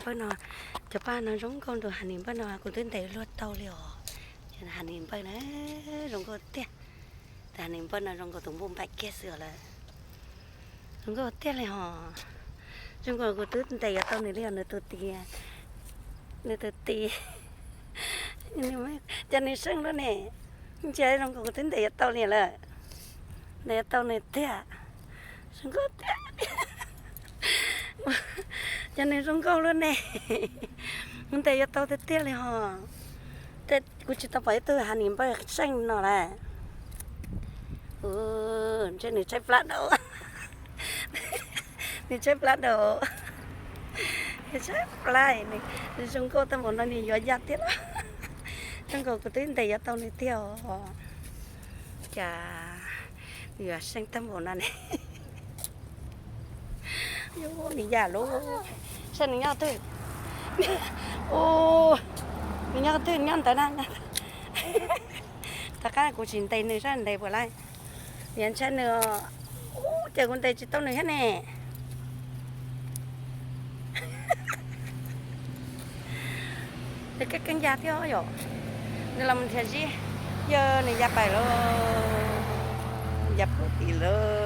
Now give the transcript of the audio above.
Npawj no, cov paj no zoo nkauj nrog Hanis npawj no kuv twb ntes luag tau li os. Hanis npawj na, zoo nkauj tiag. Tus Hanis npawj no zoo nkaus tus npauj npaim kiag xwb lawm. Zoo nkauj tiag li hos. Zoo nkaus kuv twb ntes yuav tau nws li os, nws tus tis, nws tus tis. Cov nws seej luaj ne, ntsia zoo nkaus kuv twb ntes yuav tau li lawm. Ntes yuav tau nws tiag. Zoo nkauj tiag. Cov nws zoo nkauj luaj ne. Kuv ntes yuav tau tiag tiag li hos. Kuv tsis tau pom ib tug Hanis npawj seej no lawm. Ntshe nws tshaib plab dhau. Nws tshaib plab dhau. Nws tshaib plab, nws zoo nkauj tag npaum no nws yuav yaj thiab los. Zoo nkaus kuv twb ntes yuav tau nws tiag os. Cas nws yuav seej tag npaum no ne. Yuav nws yaj lub. Saib nws nyob twg. Ua, nws nyob twg, nyob ntawd na. Tom qab kuv tsis ntes nws saib ntes puas laib. Yuav ntshai nws. Ub, ces kuv ntes tsis tau nws thiab ne. Nws keeb keeb ya thiab yom. Nws los mus nrhiav zib, yog nws ya pais lawm, ya puag tim lawm.